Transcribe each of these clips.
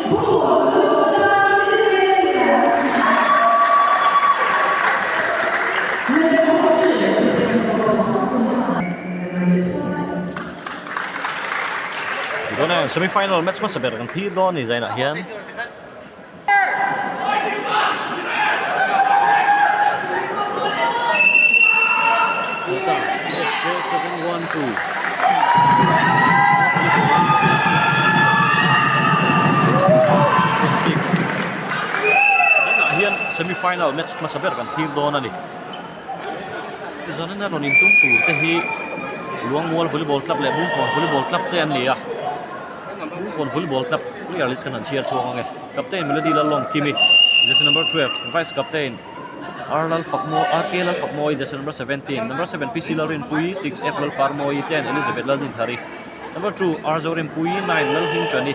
Tuna semi final match hmasa ber kan thlir dawn a ni zainah hian. Zainah hian semi final match hmasa ber kan thlir dawn a ni. Zanin a rawn intum tur te hi Luangmual volleyball club leh Bungkawn volleyball club te an ni a Bungkawn volleyball club player list kan han chhiar chhuak ang e Captain Melody Lalawmkimi jersey number 12 Vice Captain R Lalfakmawi RK Lalfakmawi jersey number 17 number 7 PC Lalrinpuii 6 F Lalparmawii 10 Elizabeth Laldinthari number 2 R Zorinpuii 9 Lalhmingchani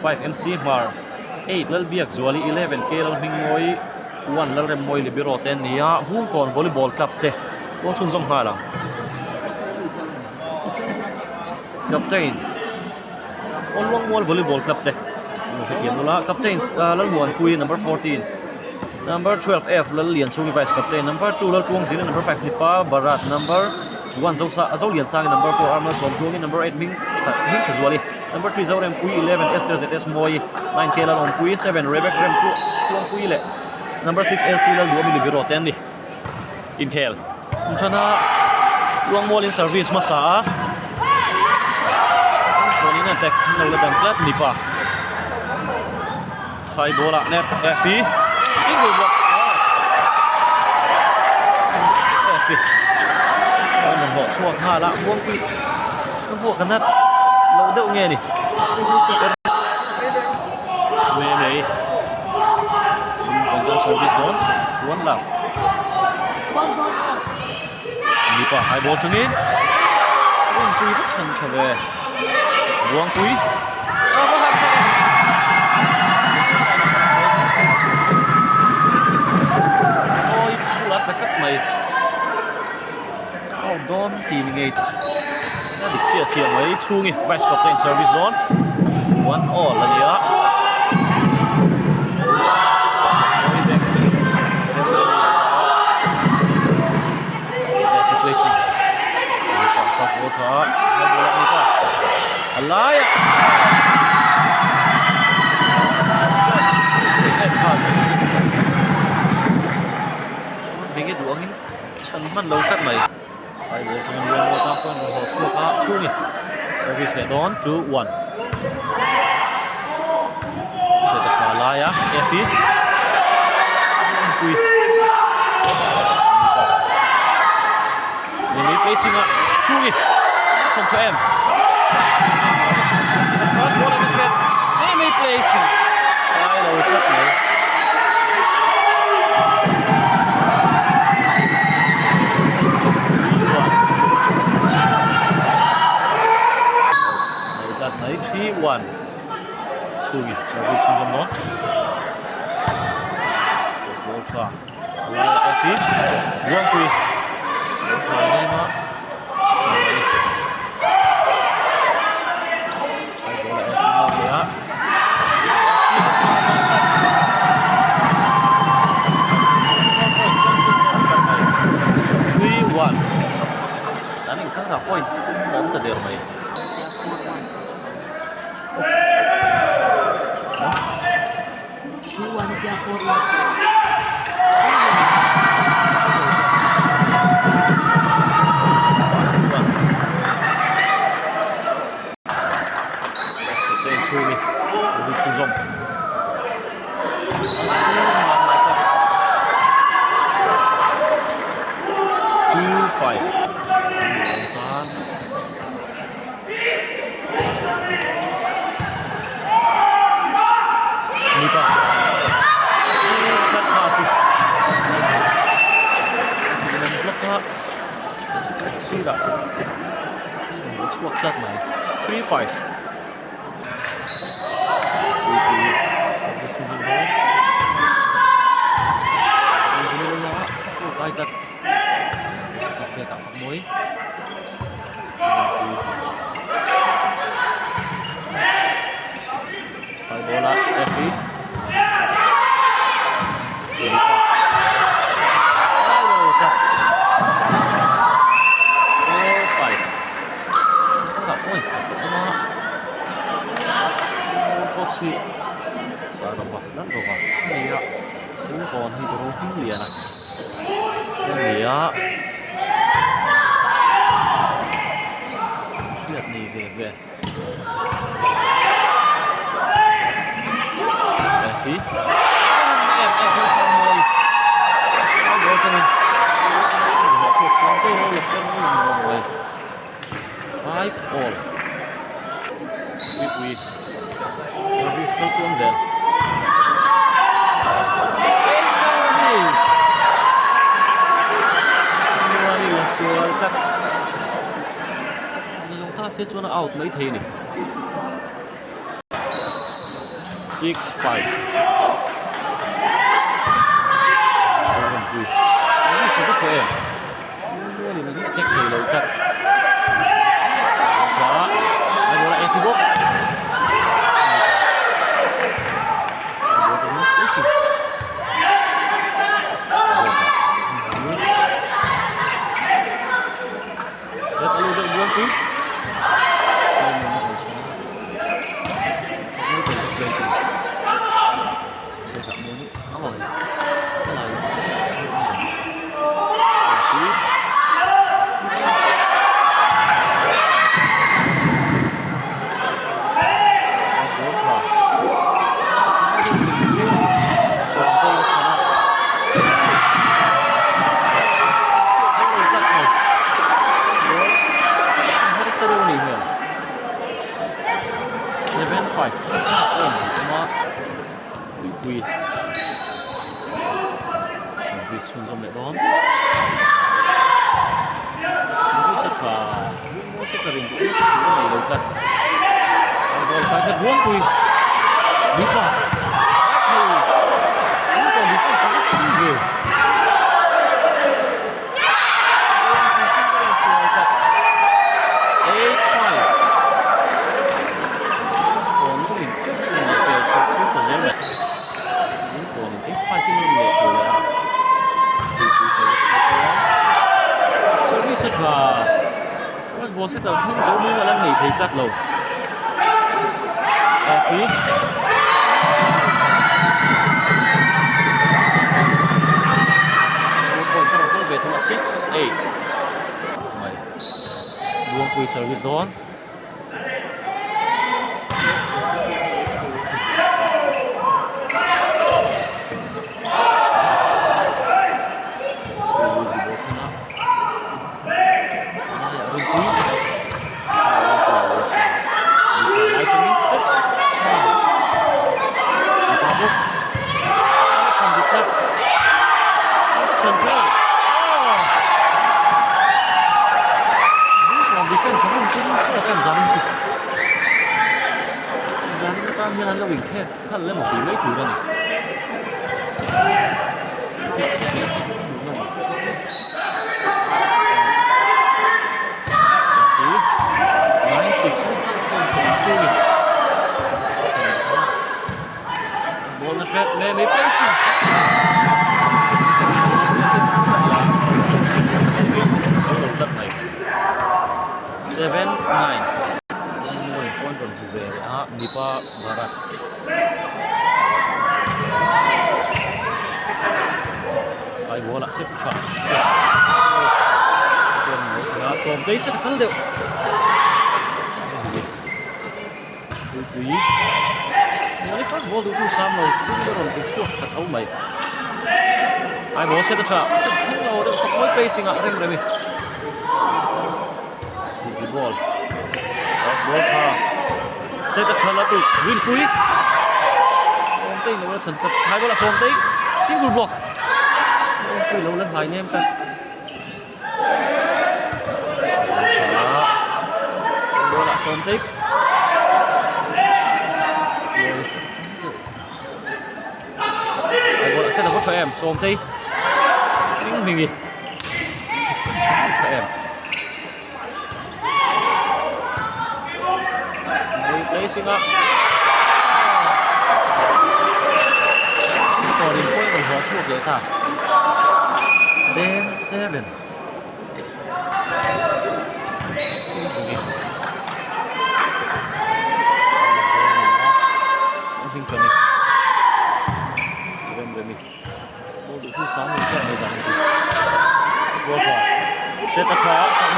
5 MC Hmar 8 Lalbiakzuali 11 K Lalhmingmawii 1 Lalremmawii Libero te an ni a Bungkawn volleyball club te pawh chhunzawm nghal ang Captain Awlawngmual volleyball club te an lo hrethiam nula Captain Lalmuanpuii number 14 number 12 F Lallianchhungi vice captain number 2 Lalpuangzini number 5 Nipa Bharat number 1 Zosa Zoliansangi number 4 Arnold Sawmtluangi number 8 Hming Hmingthazuali Number 3 Zorempuii 11 Esther ZS Mawii 9 K Lalawmpuii 7 Rebek Rem Tluangpuii leh Number 6 LC Lalduami Libero te an ni. Inkhel Inthana Luangmualin service hmasa a Chuanin a attack an lo la dang tlat ni pa. Thai ball ah net Effie single block Effie a rawn hlawh chhuak nghal a Muangpui ka vuak a nat lo deuh nge ni me nei contact service dawn one love mipa high ball chungin Muangpui va chhan tha ve Muangpui a va han tak Oi bulah tla tlat mai out dawn ti ni ngei a dik chiah chiah mai chhungi vice captain service dawn one all a ni a. A laiah enge duh angin chhan hman lo tlat mai Bible atangin ruang ruat a phone rawn haw chhuak a chhungi service leh dawn 2 1 set a tha laia F hi pui Lily placing a chhungi chhan tha em first ball in the set Lily placing kai lo tlat mai Mai 3-1 chhungi service chhung zawm dawn ball tha lai a fi Buangpui lo hlai nem a Hai ball a fi ngawt leh a 3-1 an inkar ah point a awm ta der mai. Mipa a sir tlat nghal chu lem block a sirah a chhuak tlat mai 3-5 High ball a hi Sairova Lalrova a ni a Bungkawn hi Rohmingliana a ni a hriat nei ve ve Five all Puipui service kal tluang zel service Muani la sual tlat Ni lo ta se chuan a out mai thei a ni. 6-5 Zorampui Service a va tha em Mualin a attack thei lo tlat Tha a ball a AC bawk Set a lut deuh buang pui. Buangpui service dawn.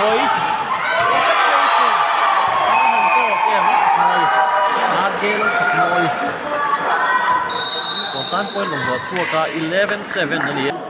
Fakmawi Racing an han tawk em Fakmawi RJ Lalfakmawi Kawn tan point rawn hlawh chhuak a 11-7 a ni.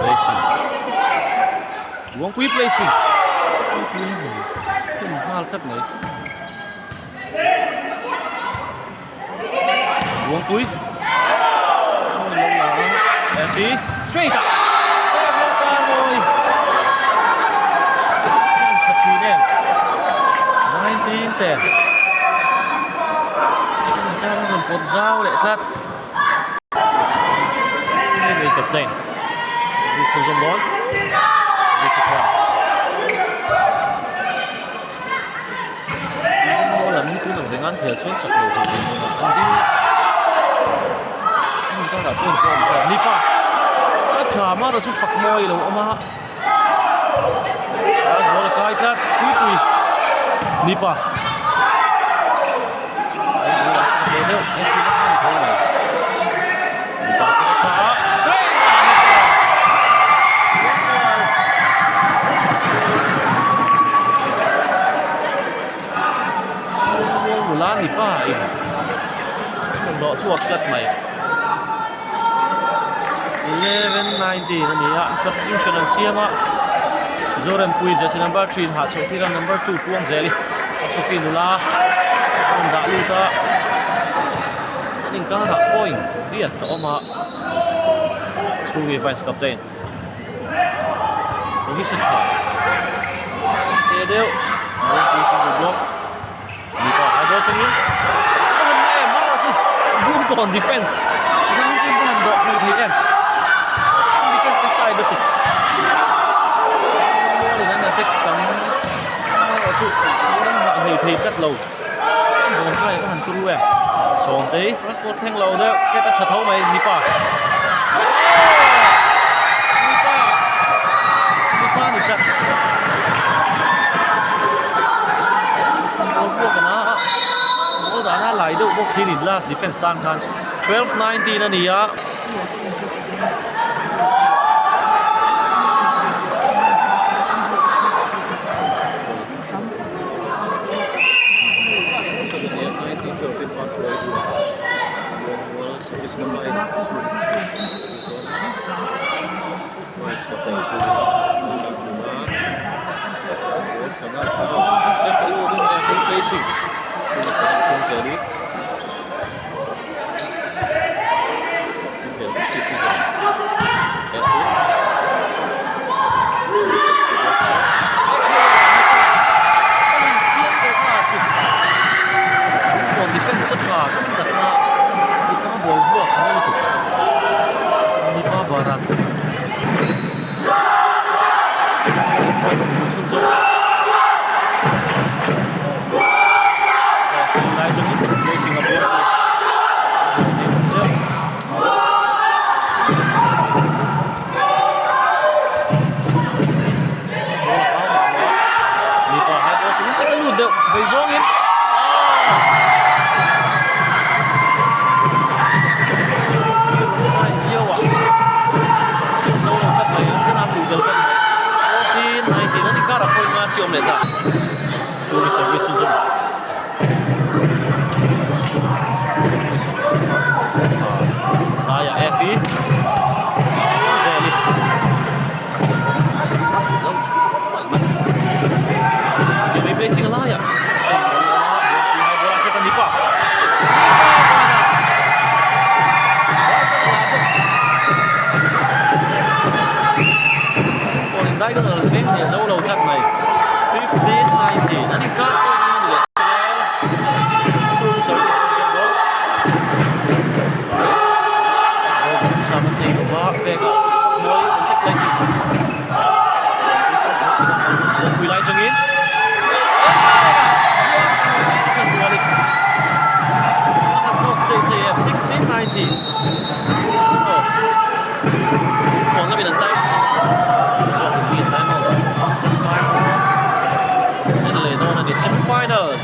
Placing. Luangpui placing. Luangpui hmun thun nghal tlat mai. Luangpui. Messi straight ah. Mawi. 19 10. Kan pawt zau leh tlat. Hei captain Wilson ball Wilson tha Ball an tun ang rengan thel chuan chak lo thei ding an ding an karah pawh in pawh awm ni pa a tha ma rawh chu fak mawi lo awm a a ball a kai tlat pui pui ni pa. Nula ni pa in hlawh chhuak tlat mai 11:19 a ni a substitution an siam a Zorempuii jersey number 3 in hah chhoh tir a number 2 puang zel i. Coffee nula a rawn dah lut a an inkarah point riat a awm a chhungi vice captain service a tha te deuh block mipa a ball chungin a han na em a chu Bungkawn defense zan chu an han dawh fuh thei em defense a kai lutuk mualin an attack tam. Chu an hah hlei thei tlat lo ball try ka han turu em Sawmtei first ball thleng lo deuh set a tha tho mai mipa mipa mipa ni tlat ball vuak ana ball dana lai deuh bawk si ni last defense tan khan 12-19 a ni a.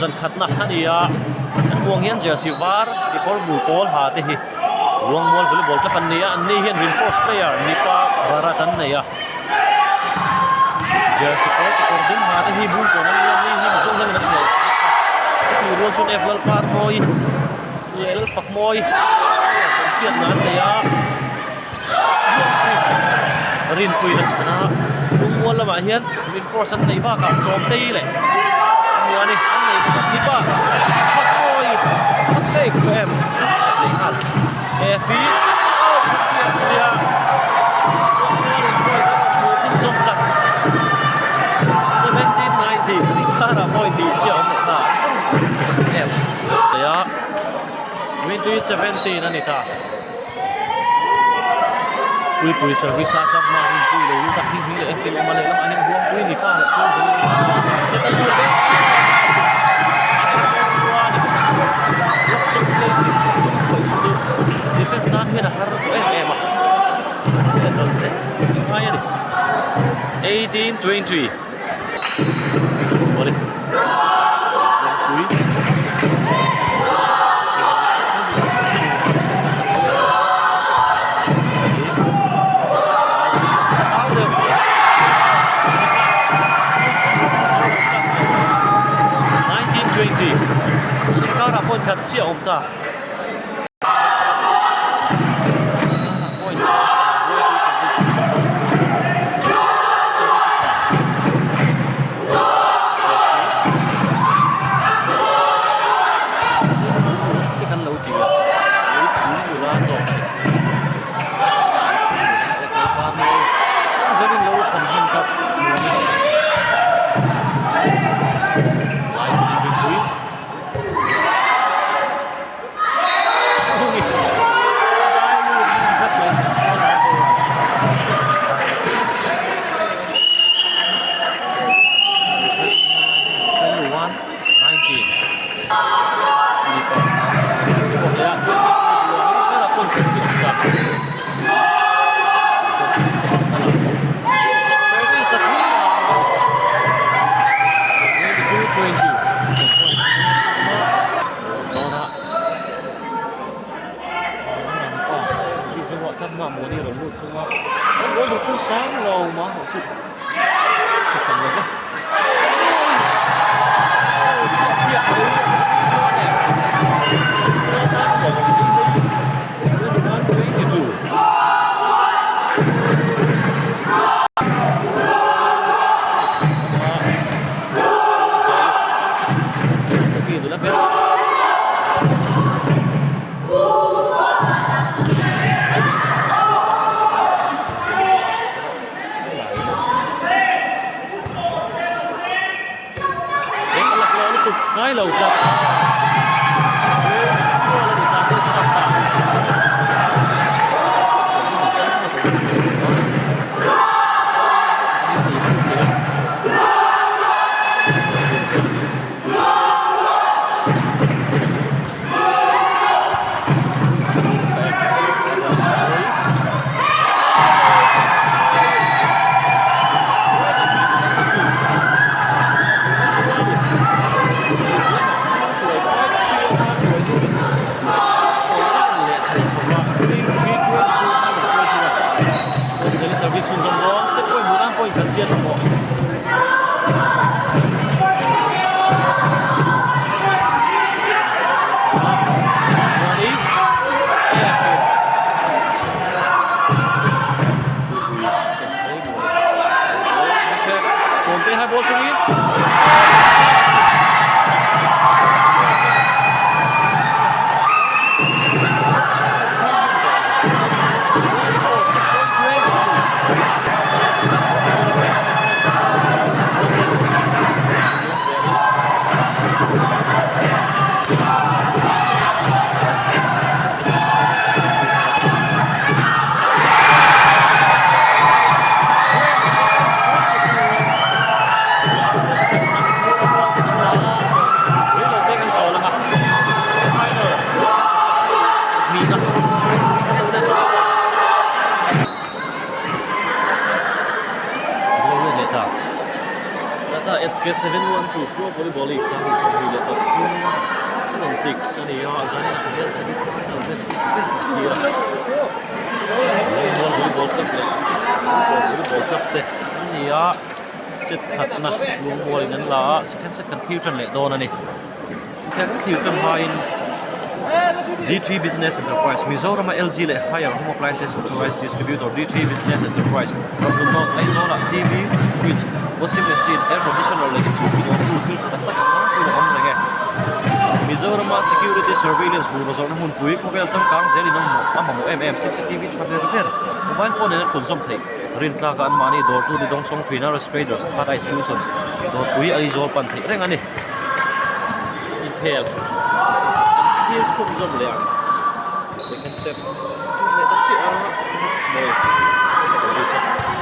Zan khatna a ni a an buang hian jersey var kekawr bul pawl ha te hi Luangmual volleyball club an nei a an nei hian reinforce player mipa Bharat an nei a jersey pawl kekawr dum ha te hi Bungkawn an nia an nei hi Mizo hlangin an hmel heti rual chuan F Lalparmawi leh Lalfakmawi player kan hriatna an nei a. Rinpuiin a chhan a, Lungmual lamah hian reinforce an neih bakah Sawmtei leh Muani an nei bawk a, mipa Fakmawi a safe tawh em a tlei nghal. Efi out a chiah chiah Lungmualin point a rawn hmuh chhunzawm tlat 17-19 an inkarah point hnih chiah a awm leh ta an chak em a 20-17 a ni ta. Puipui service a club hma in pui lo lut a hming hming leh engkim awm a lehlamah hian Buangpui mipa leh Kawlzawng set a lut vek defense tan hian a har tawh em em a chet rawn hle ngai a ni 18 20 Chiah awm ta. Te kan lo ti a lei pui nula zawk a ni zanin lo chhan hman kha nuam a ni lai pui Zawna Ngai lo tlat. SK712 Pro Volleyball League 2023 Season 6 a ni a, zanin ah hian semi final match hmasa ber kan thlir a. Lengmual Volleyball Club leh Lungkawn Volleyball Club te an ni a, set khatna Lungmualin an la a, second set kan thlir tan leh dawn a ni. Inkhel kan thlir tan hmain. D3 Business Enterprise, Mizorama LG leh Haier Home Appliances Authorised Distributor D3 Business Enterprise, Ramhlun North, Aizawlah TV, Fridge, Washing Machine, Air Conditioner leh inchhungpui dawrtu thil tha tak tak a tlangpuiin a awm reng e. Mizorama Security Surveillance bungraw zawrhna hmunpui khawvel changkang zelin a mamawh em em CCTV tha ber ber mobile phone in a thlunzawm theih. Rintlaka anmahni dawrtu ni dawngsawng thin a Traders Third Eye Solution dawrpui Aizawl pan theih reng a ni. Inkhel an thlir chhunzawm leh ang. Second set chu leh ta chiah a mawi Police a.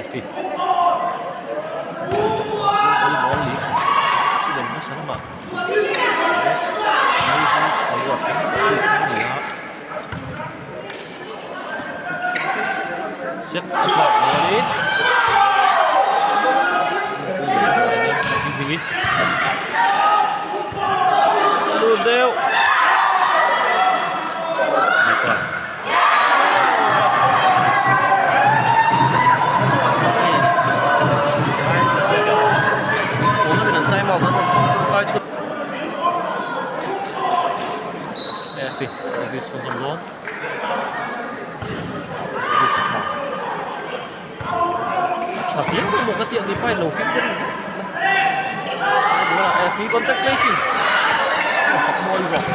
Effie Volleyball League student hmasa lamah Best Amazing Award an pek a ni a. Set a chhuak rualin lut deuh mipa Tha hle mai maw ka tih ang ni file lo fim te rin mai contact tracing a fak mawi zawk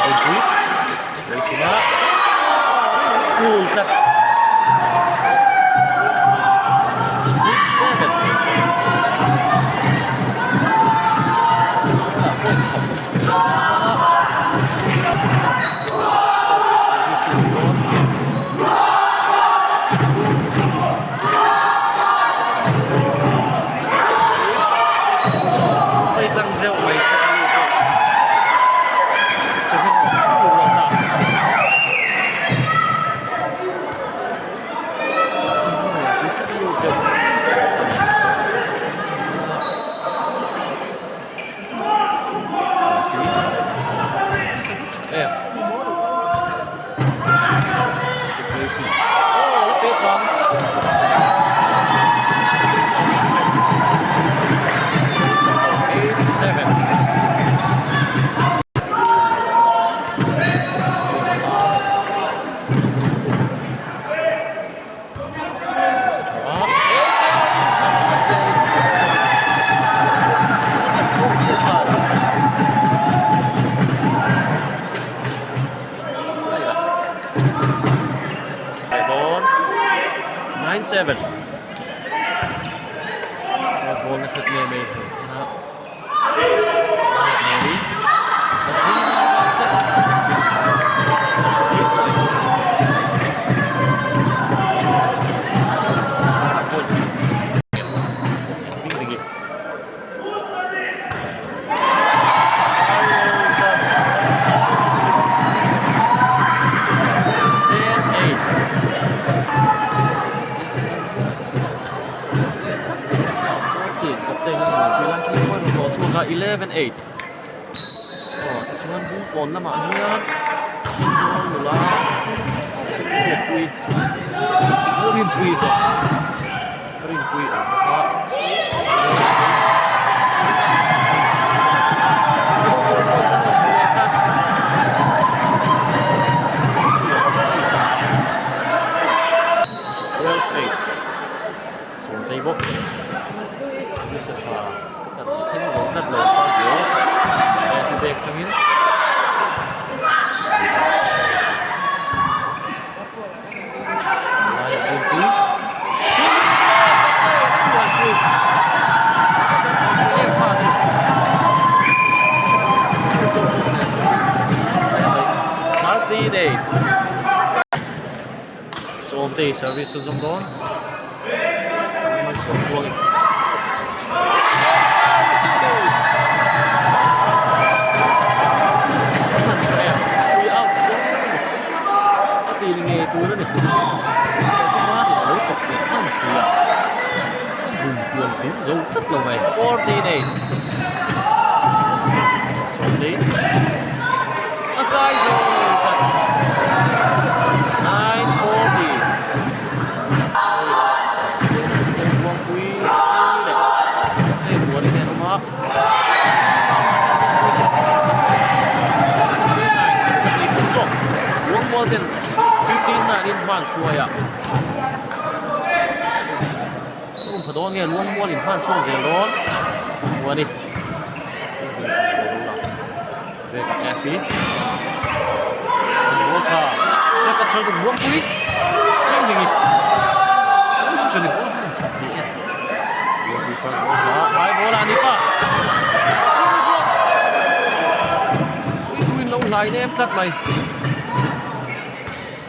Rinpui Rinpui cool tlat 6 7 Aw tichuan bungkawn lamah hian Aizawl nula Rinpui Rinpui zawk Rinpui a awm bawk a. Sawmtei bawk nasa tha tak thleng zo tlat lo kha zel he bag atangin laiah Rinpui Sawmtei service chu zawng dawn Sawmtei A kai zo tak 940 Buangpui leh hei buan in an awm a Luangmual ten 15 9 in hman hruai a Room pha dawn nge Luangmual in hman chhuak zel dawn Buani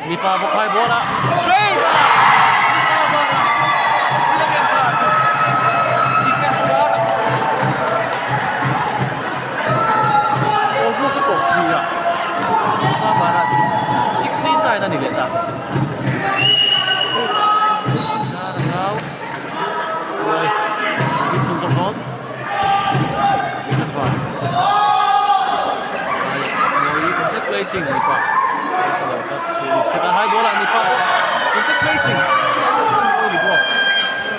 Mipa bawk hai ball a straight a mipa banga chiang em kha chu defense kar a ball ruak a tawh si a mipa bana chu 16 9 a ni leh ta Ngau Oi Wilson zawk dawn Wilson chuan Mawi contact placing mipa Wilson lo tak chu set a high ball ah mipa pawh contact placing Mawi ni bawk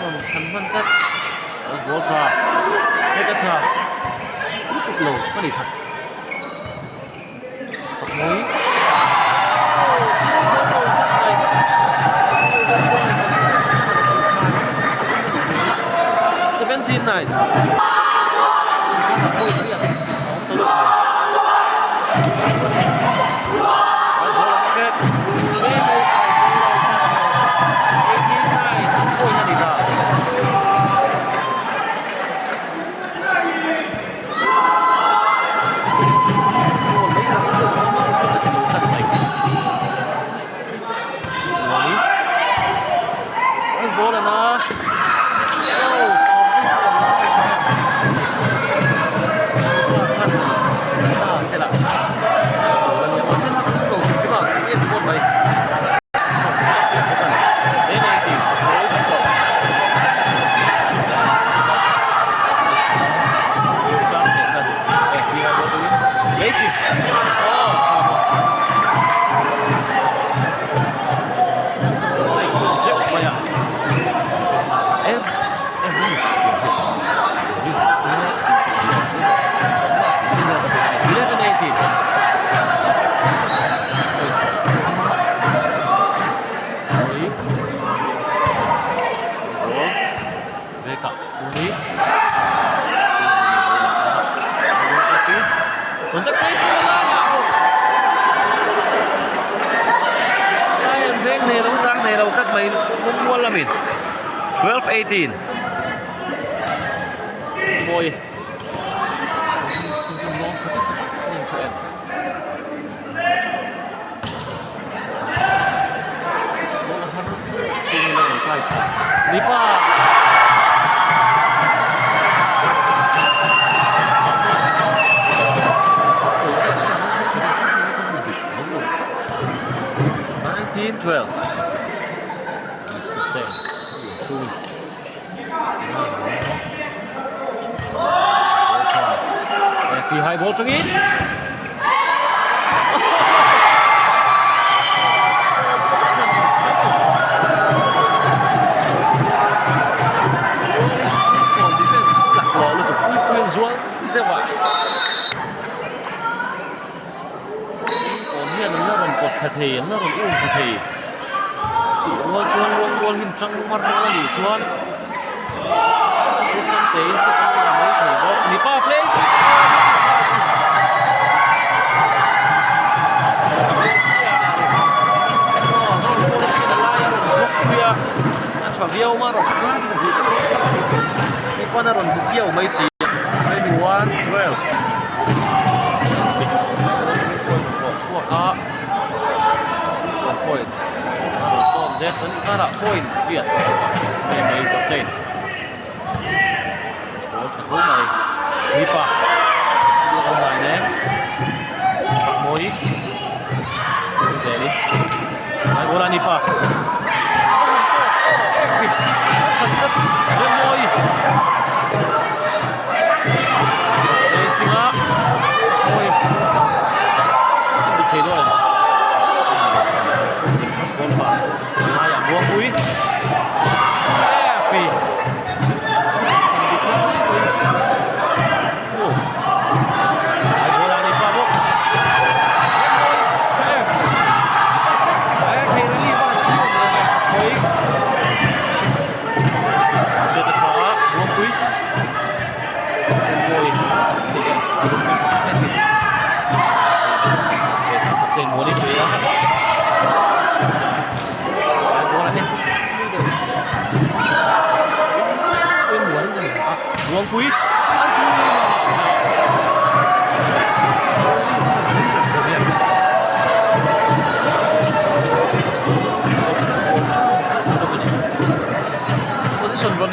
rawn chhan hman tlat ball tha set a tha lutuk lo ka ni kha.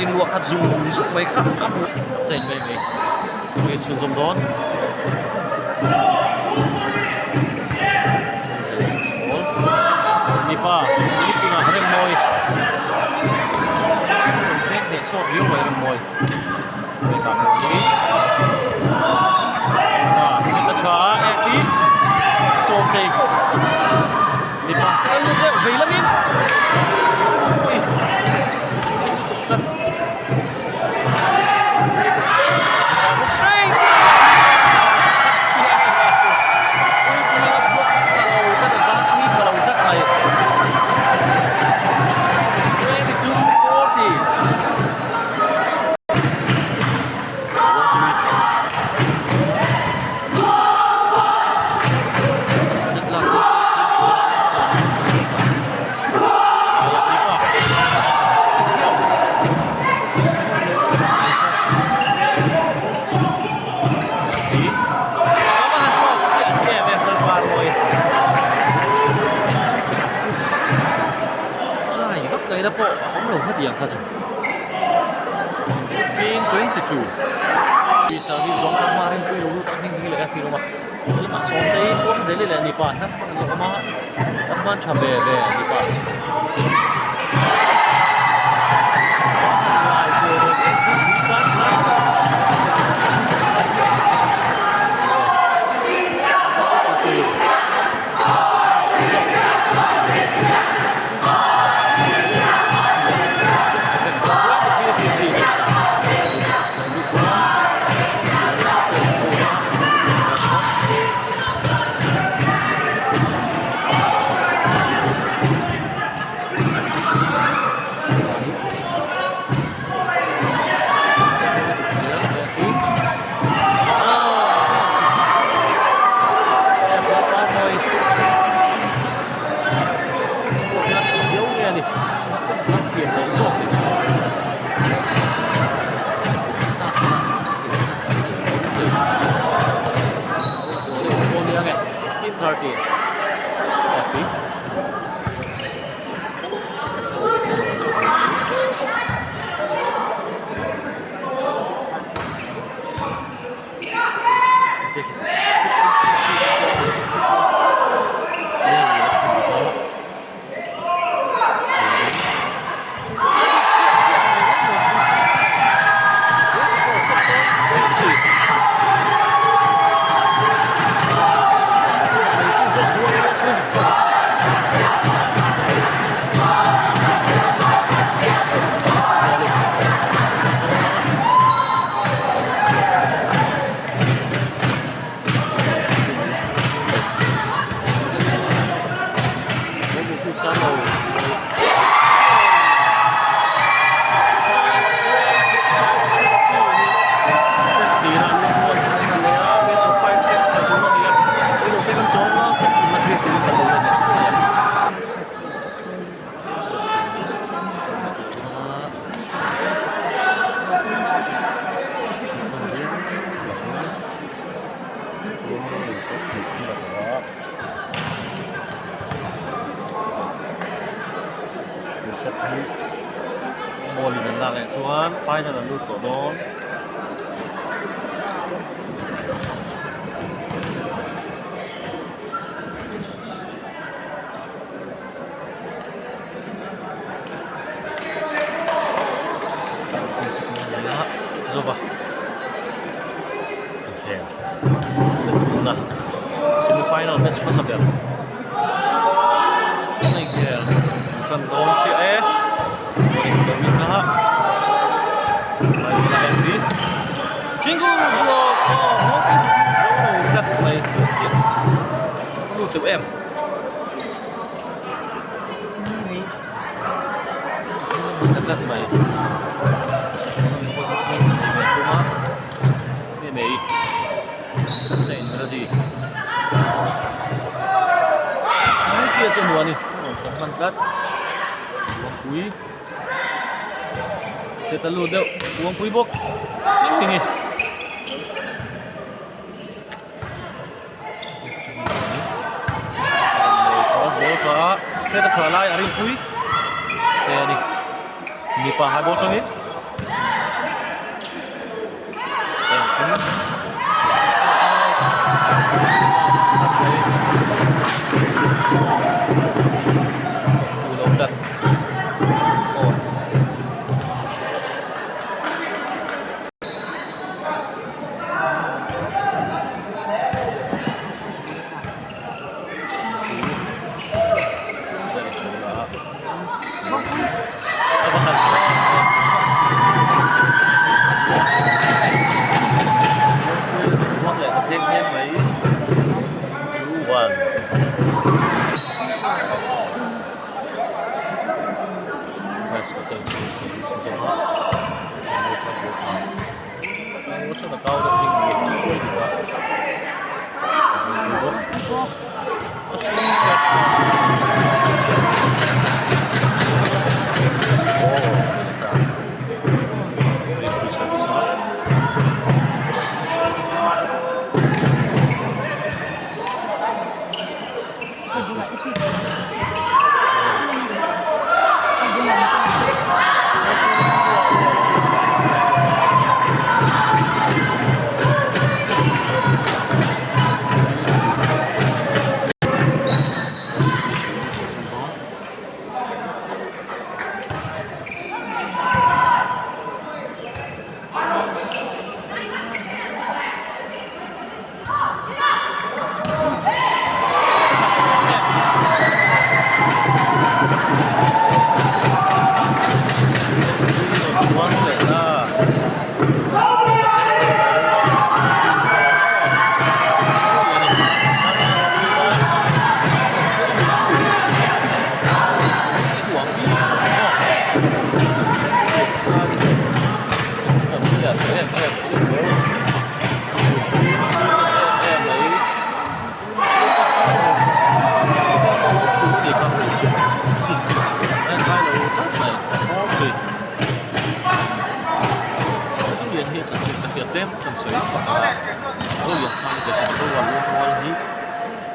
inluah khat zung zung mai kha a hmuh ta in mai mai service chhunzawm dawn. Mipa Misinga Remmawi rawn vek hneh sawt viau mai Remmawi set a tha a F hi Sawmtei mipa set a lut deuh vei lamin Tha ve ve ni pa. Ball in an lak leh chuan final an lut tawh dawn. Zova inkhel Setuna semi final match hmasa ber Setuna inkhel tan dawn chiah e bowling service a single block aw tlat mai chu chiah lut teuh em. Tlat mai set a lut deuh uangpui bawk eng eng First ball tha a set a tha lai a rinpui se a ni mipa hai ball tangin.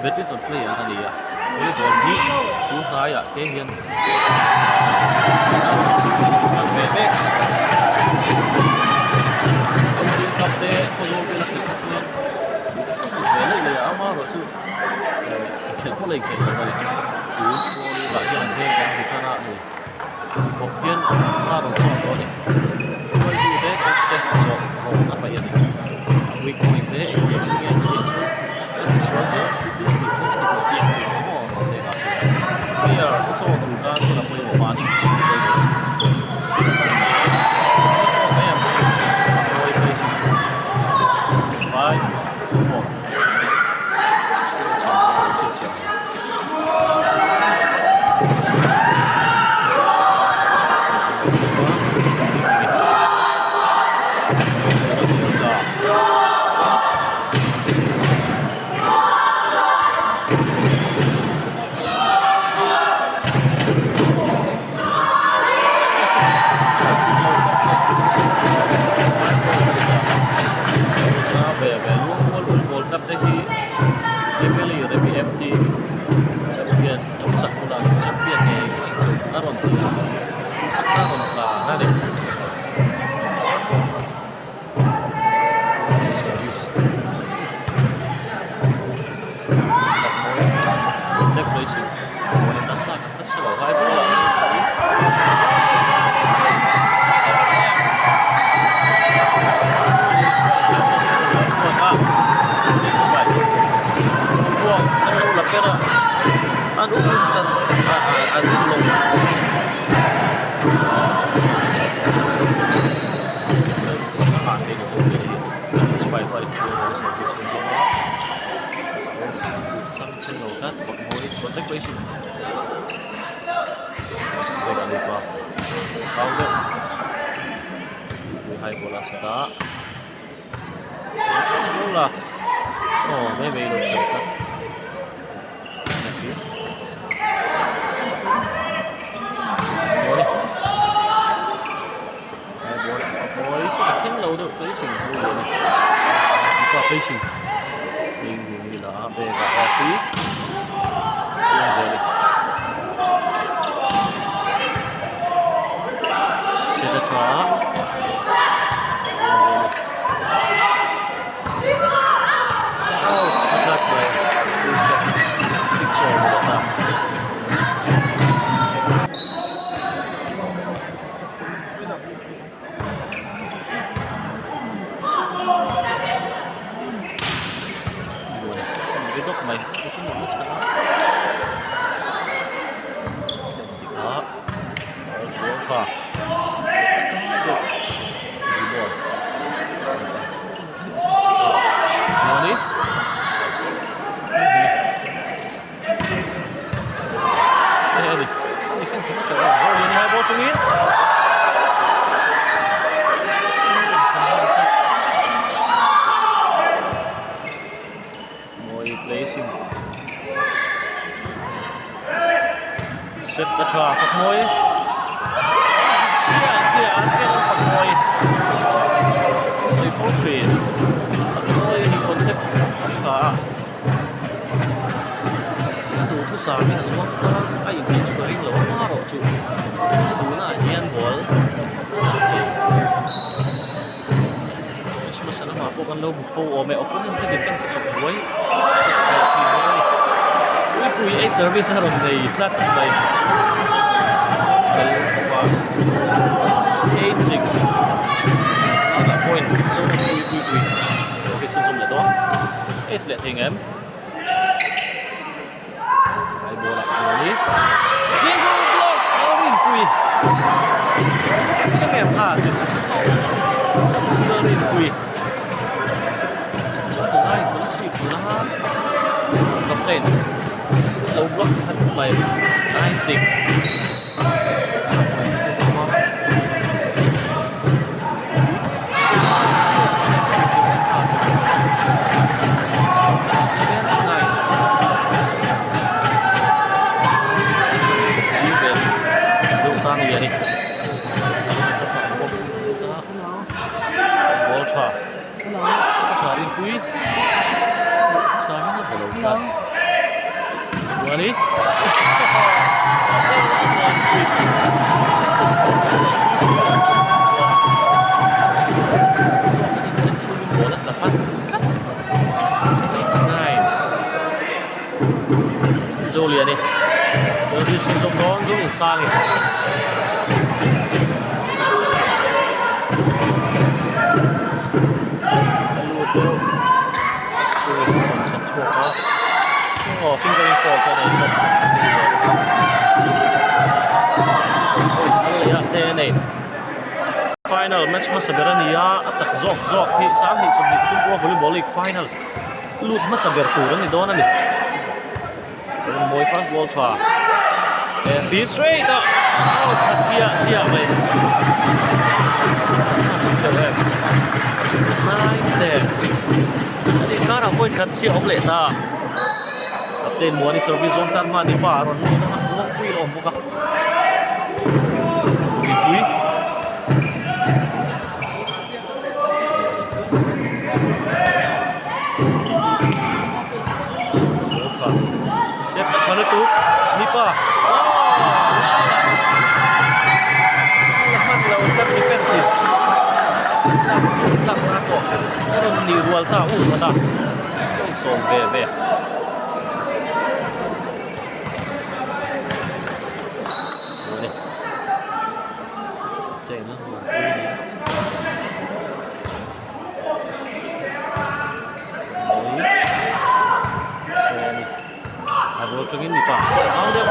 Badminton player a ni a volleyball hi tun hnaiah te hian an ve mek cup te khawzawl vel a khelh kha chuan ve laih laih a amaherawhchu inkhelh pawh la inkhelh lo a ni tun kawlih hian an hmel kan hmu tan a hei bawk hian hma rawn sawn tawh a ni hruaitu te coach te zawh rawn a paih a ni weak point te engtiang in nge tih chu a ti sual zel a ti tih chu a ti pawh pian chu maw rawn leh ah chuan player te sawn tur tan chuan a pawimawh mahni chhung te five four Champion ngei ngei chu a rawn ti a a rawn tla a ni. Service contact racing mawle tam tak nasa lo vai bawk a an up chan an lo nghe a ni. Defense in a teuh a, Zolian high ball chungin Mawi placing set a tha fak mawi chiah chiah an fian an fak mawi sawi fo thin fak mawi hi contact a tha a a duhthusam in a zuang sang a inhmeh chu ka ring lo a hma erawh chu a duhna ah hian ball a dah thei match hmasa lamah pawh kan lo hmu fo awm e opponent te defense a chawp buai leh thin dawn a ni puipui ei service a rawn nei tlat mai tel khawpa 8-6 a point chu pui pui pui service a zawm leh dawn ace leh thei ngem. High ball ah muan i single block a rinpui chiang em kha chu single rinpui chuan tunlai policy pula captain lo block khat mai 9-6 Ball tha tha rinpui sangin a vaw lo tlat Muani Ball a tla phat tlat 9 Zoliani Service zawm dawn zawm insangi A lut deuh chhan chhuak a aw fingering fault a nei bawk te a nei final match hmasa ber a ni a a chak zawk zawk hi 20 23 pawh volleyball league final lut hmasa ber tur a ni dawn a ni mawi fast ball tha he free straight a out khat chiah chiah mai 9 10 ani karah point khat chiah awm leh ta captain Muani service zawng tan mahni pa a rawn lut a muangpui a awm bawk a mipui Set a tha lutuk mipa la hman lo tlat defense in tlak na pawh a rawn ni rual ta u khat a a insawm ve ve. A ball atangin mipa au deuh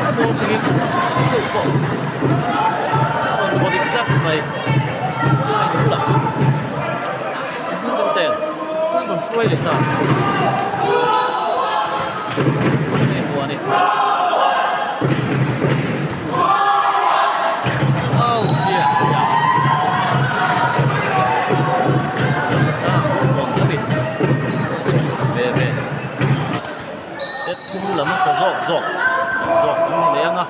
a ball atangin deuh pawh a rawn vaw dik tlat mai line bulah ten an rawn hruai leh ta hei a ni. Au chiah chiah ve ve set thum lam a sa zawk zawk chak zawk an ni leh ang a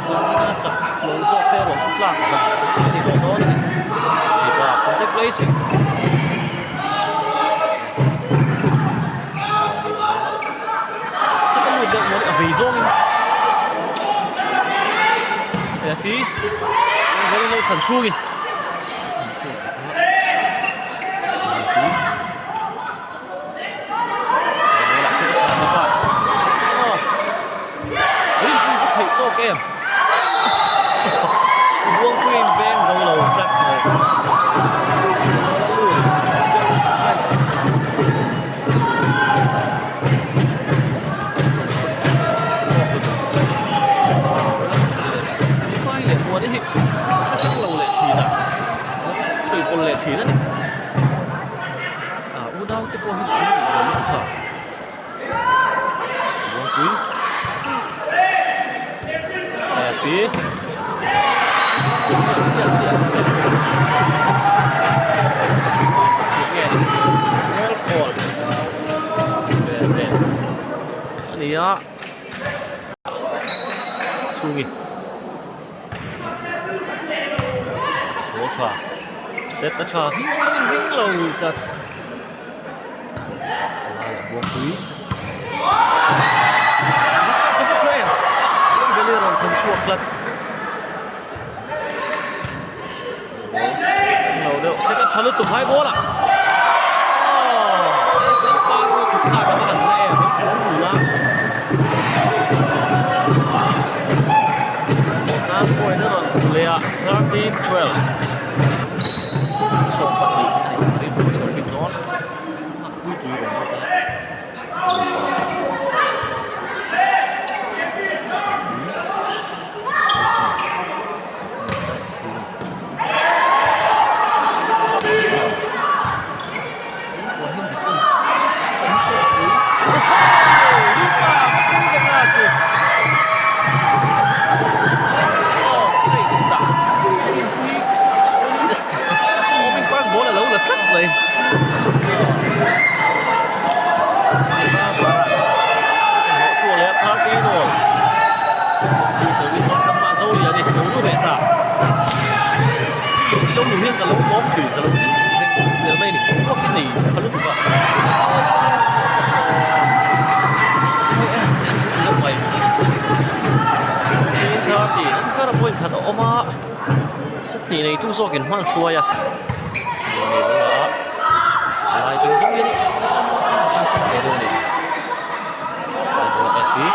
chuanin a chak lo zawk te erawh chu tlak zan a ni tawh dawn a ni mipa contact placing Saka lut deuh maw a vei zawngin he fi zanin lo chhan chhungin chhan chhuak Rinpui chu theih tawk em Buangpuiin veng zo lo tlat mai. Vai leh huan hi a hrang lo leh thin a, sawi pawl leh thin a ni. Unau te pawh hi an duh ve lutuk a. Buangpui. Efi. Ania. Chhungi. Ball tha set a tha hring lo tlat laiah buangpui rawn thlen chhuak tlat lo deuh set a tha lutuk hai ball ah Tih nei tu zawkin hman hruai a lai tur zawngin an set ve dawn a ni.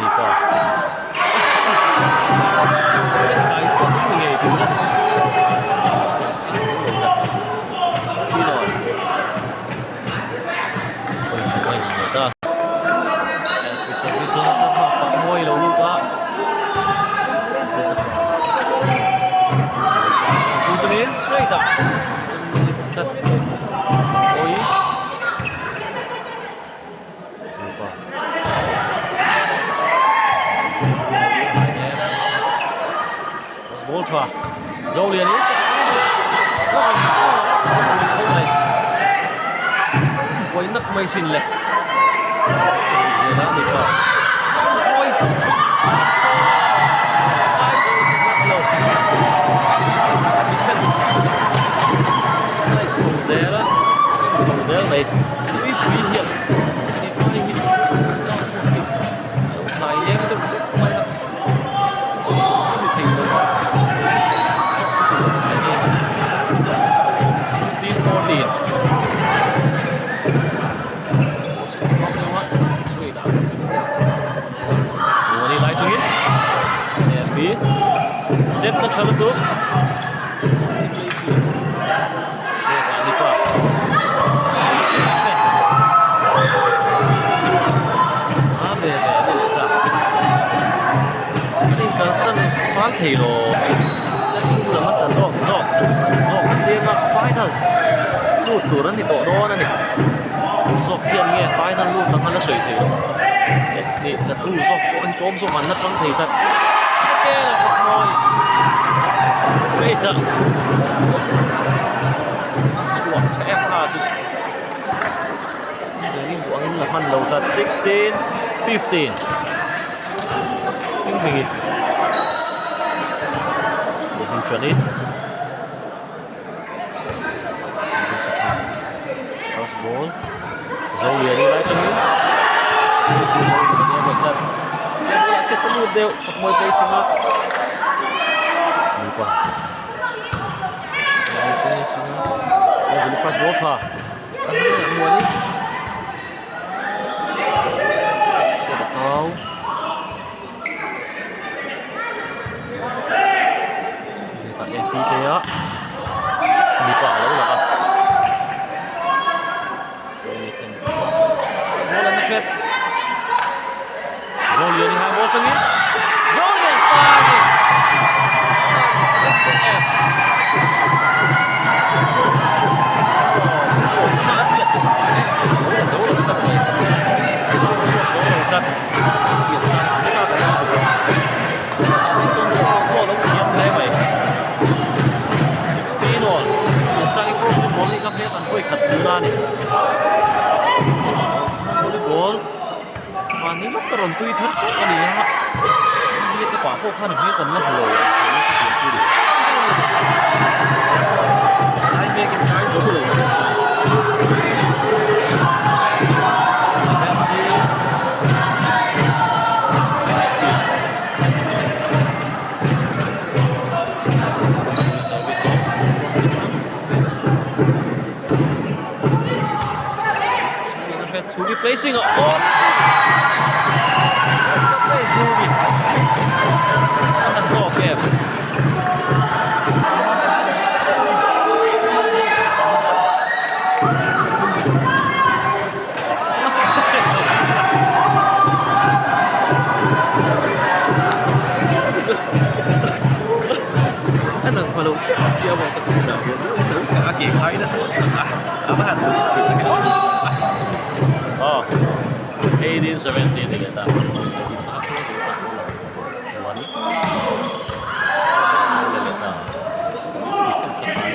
Mipa Straight up. Ball tha Zolian in Buai nak mai sin le Zela ni pa Oi Zela Zel mai Pui pui hian Set na tha lutuk Kalsan fal thei lo hmasa zawk zawk zawk an leng a final lut tur an ni tawh dawn a ni zawk hian nge final lut ang a la sawi thei lo set hnih la tu zawk pawh an tlawm zawk an la tang thei tlat straight a chhuah tha em kha chu zanin duh angin la hman lo tlat 16 15 heng heng hi lehhmun chuanin first ball Zoliani lai tangin set a lut deuh Fakmawi placing a nupa first ball tha muani set a kau a mipa a lo lang a ball an hret Zolian hi ball changin Zolian sai Ka rawn tui thar chauh a ni a, MVA te pah pawh khan a hmel kan la hmu lo ang tih hi ka pian chu a ni. Lai mek in kai zo lo. 17 60. Chhugi placing a awm Chhugi a tawk em A nang hma lo chiah chiah a ka school ah hian a ke khai nasa tak tak a a va han duh thin tak em aw 1870 ni leh ta service a one leh ta defense a khai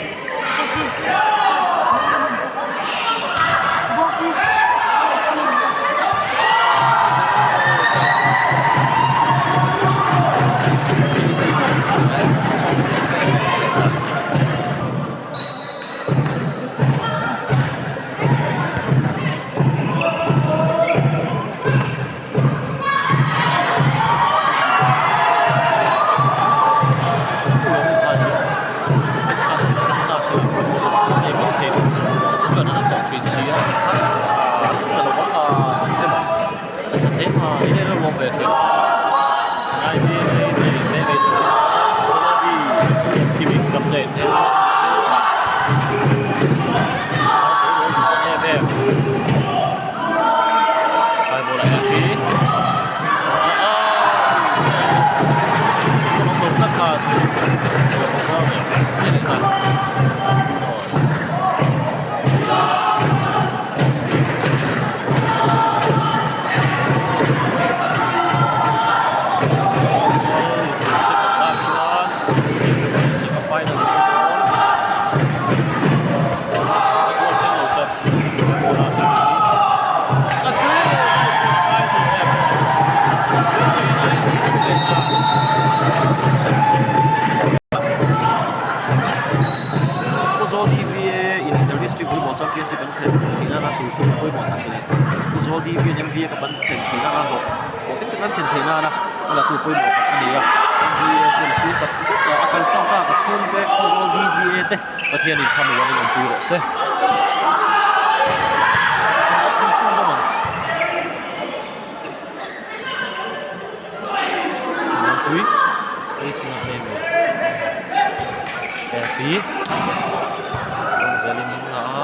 Khawzawl DVA in inter district volleyball championship an khelh theih nana sul chu pawimawh tak leh Khawzawl DVA in MVA cup an thlen theih nana hlawh hlawh tling tak an thlen theih nana a la tu pawimawh tak a ni a MVA chuan sul tak zet a kalsan ta ka chhungte Khawzawl DVA te Pathianin kha nuam in awmpui rawh se. Pui racing ah nge maw Efi zelin an la a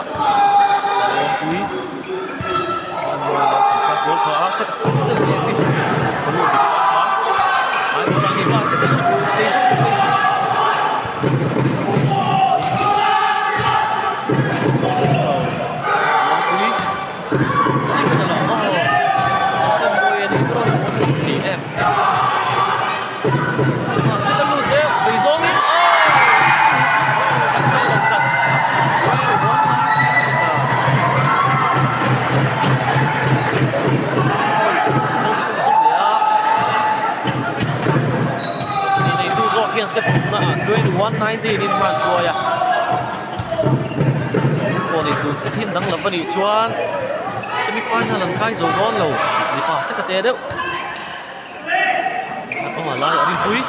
Pui set Efi 21-19 in hman hruai a pawh ni tun set hi an dang lova nih chuan semi final an kai zo dawn lo mipa set a te deuh aw a lai a rinpui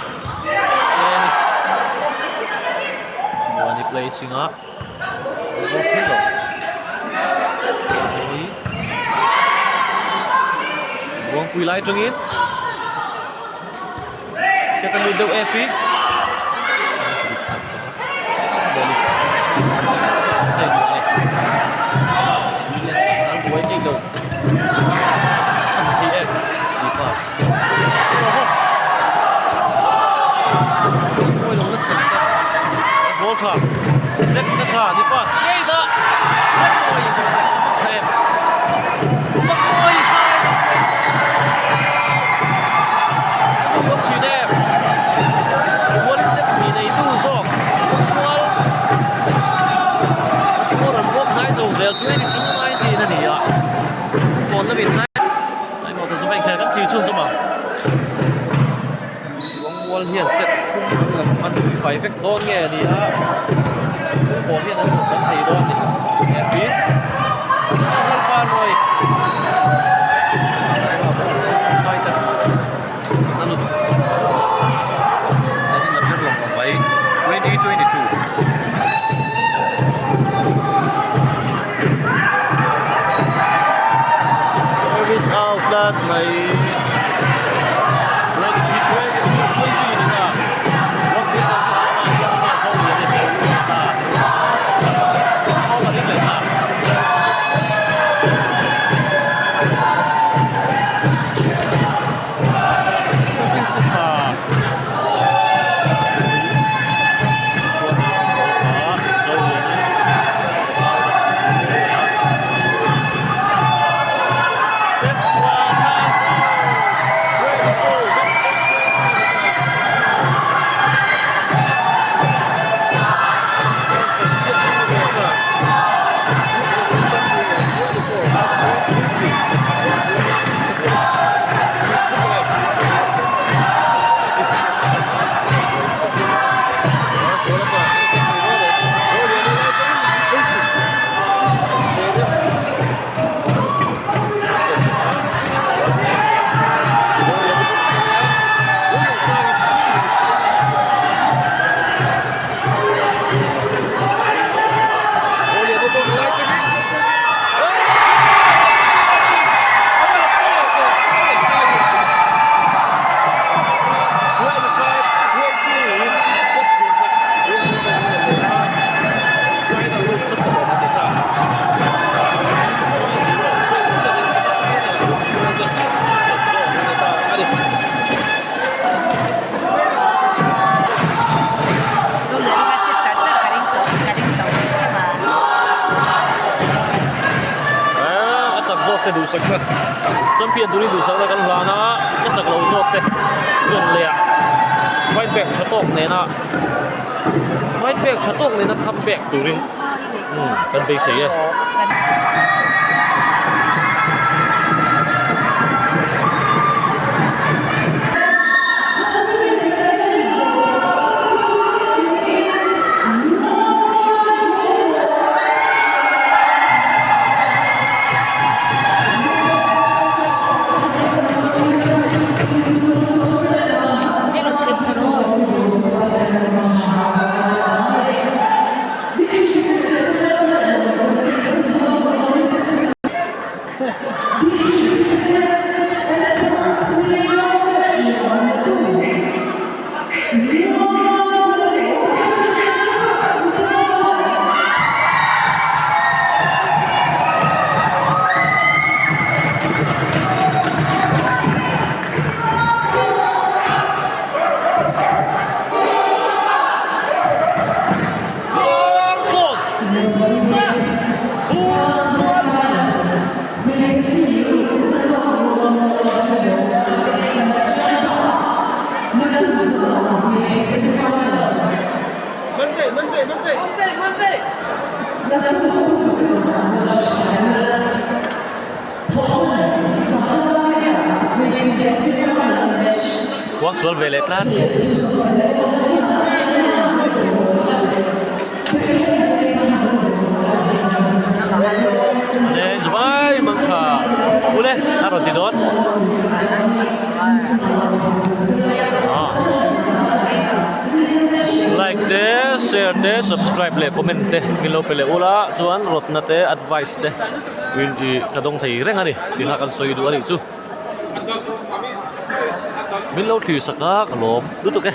se a ni muani placing a a thei lo Buangpui lai atangin Set a lut deuh F hi. Ball tha set na tha ni pa straight a hian set thum an la an pui fai vek dawn nge a ni a Bungkawn hian an rawn dang thei dawn a ni Efi Lalpa Roy Zanin lam ber lawng mai 2022. Service out tlat mai 23 22 ni ta Rugby service lamah hian kha zo lian e chawi leh ta over in leh ta. Service a tha. A chak zawk te duhsakna champion turin duhsakna kan hlan a a chak lo zawk te zawn leh a fight back tha tawk nena fight back tha tawk nena come back turin kan beisei e. Kuang sual ve leh tlat. Vai mang kha ule a rawn ti dawn. Like te share te subscribe leh comment te min lo pe leh ula chuan rawtna te advice te min ih ka dawng thei reng a ni tih kha kan sawi duh a nih chu. Min lo thlir sak a ka lawm lutuk e.